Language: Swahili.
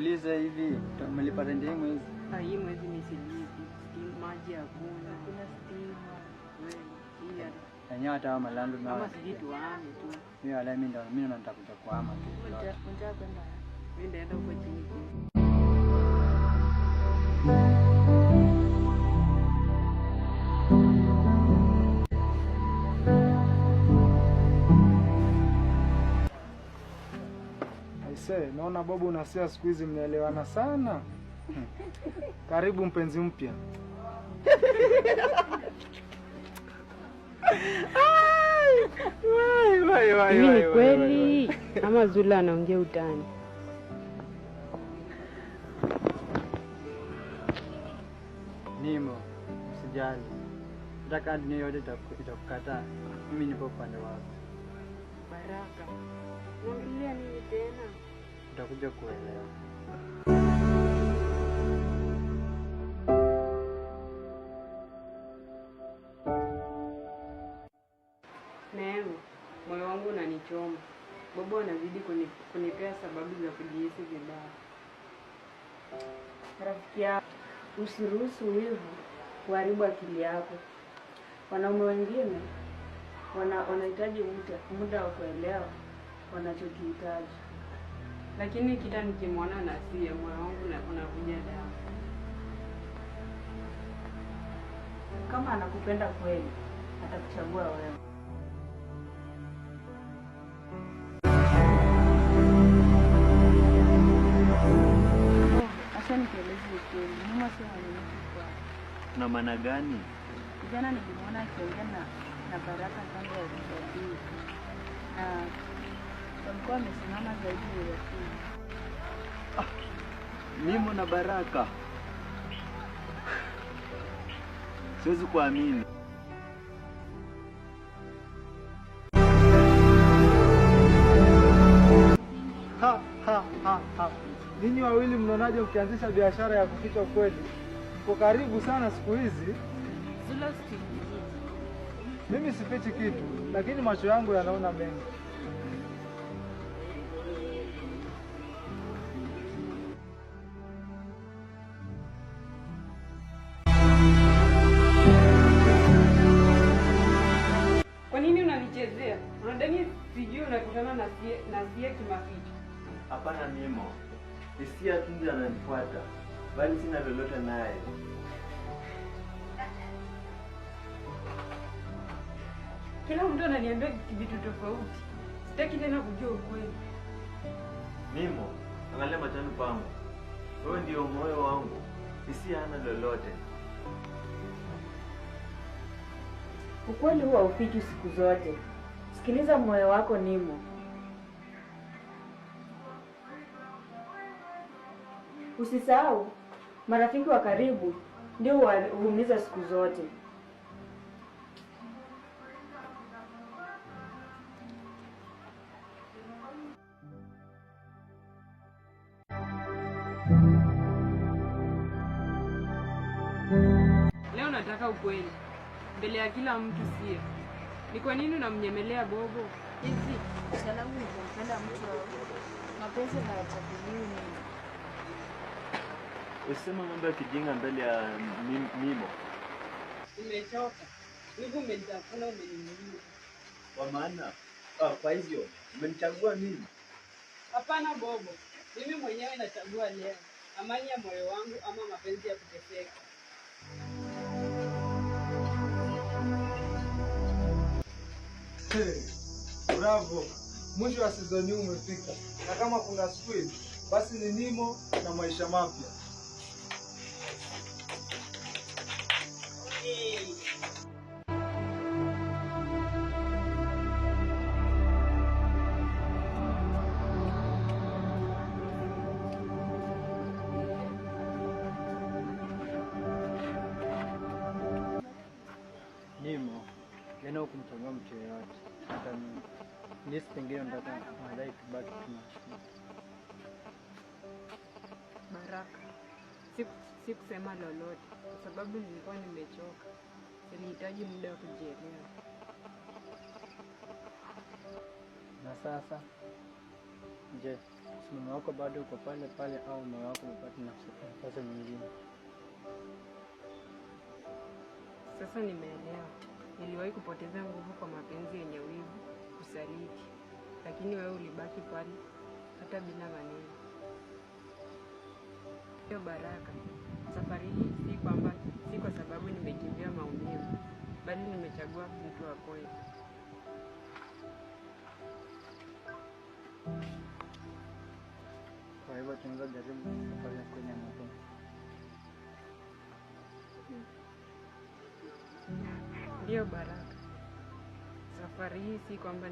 Nikuulize hivi, umelipa rent hii mwezi? Hii mwezi mimi silipi. Stima, maji hakuna. Hakuna stima. Wewe, yenyewe hata malandu na kama sijui tuame tu. Mimi wala mimi ndo mimi nitakuja kuhama tu. Unataka kwenda? Mimi ndaenda huko chini. Aise, naona Bobo na Sia siku hizi mnaelewana sana. Karibu mpenzi mpya. Hivi ni kweli ama Zula anaongea utani? Nimo, usijali. Nataka dunia yote itakukataa. Mimi nipo upande wako. Baraka, unaongelea nini tena? Utakuja kuelewa. Neema, moyo wangu unanichoma. Bobo anazidi kunipea sababu za kujihisi vibaya. Rafiki yangu, usiruhusu wivu kuharibu akili yako. Wanaume wengine wanahitaji muda wa kuelewa wanachokihitaji. Lakini kila nikimwona Nasia, moyo wangu unavuja damu. Kama anakupenda kweli, atakuchagua wewe. Acha nikueleze ukweli, mama sio mwaminifu kwako. Na maana gani? Jana nilimwona akiongea na Baraka kando ya usafiri. Na walikuwa wamesimama zaidi ya urafiki. Mimo na Baraka. Siwezi kuamini. Ha ha ha ha. Ninyi wawili mnaonaje mkianzisha biashara ya kuficha ukweli? Mko karibu sana siku hizi. Zula usituingilie. Mimi sifichi kitu, lakini macho yangu yanaona mengi. Kwa nini unanichezea? Unadhani sijui unakutana na Sie kimaficho? Hapana Nimo. Hisia tu ndiye ananifuata, bali sina lolote naye. Kila mtu ananiambia vitu tofauti. Sitaki tena kujua ukweli. Nimo, angalia machoni pangu. Wewe ndio moyo wangu. Hisia hana lolote. Ukweli huwa haufichwi siku zote. Sikiliza moyo wako Nimo. Usisahau, marafiki wa karibu ndio huumiza siku zote. Leo nataka ukweli mbele ya kila mtu. Sie, ni kwa nini unamnyemelea Bobo? Hivi kosa langu ni kumpenda mtu wa mapenzi hayachaguliwi mimi. Usiseme mambo ya kijinga mbele ya Mimo. Umechoka. Wivu umenitafuna, umeniumiza. Kwa maana kwa hivyo umenichagua mimi? Hapana Bobo, mimi mwenyewe nachagua leo. Amani ya moyo wangu ama mapenzi ya kuteseka. Hey, bravo. Mwisho wa season hii umefika. Na kama kuna squid, basi ni Nimo na maisha mapya. Hey. Nimo, jana hukumchagua mtu yeyote. Hata mimi. Nisi pengine nataka madai tubaki tunaishi. Baraka, sikusema lolote kwa sababu nilikuwa nimechoka. Nilihitaji muda wa kujielewa. Na sasa Je, msimamo wako bado uko pale pale au moyo wako umepata nafasi nyingine? Sasa nimeelewa. Niliwahi kupoteza nguvu kwa mapenzi yenye wivu, usaliti, lakini wewe ulibaki pale hata bila maneno. Hiyo Baraka, safari hii si kwamba si kwa sababu nimekimbia maumivu, bali nimechagua mtu wa kweli. Kwa hivyo tunaweza jaribu safari ya kweli ya mapenzi. Ndiyo Baraka, safari hii si kwamba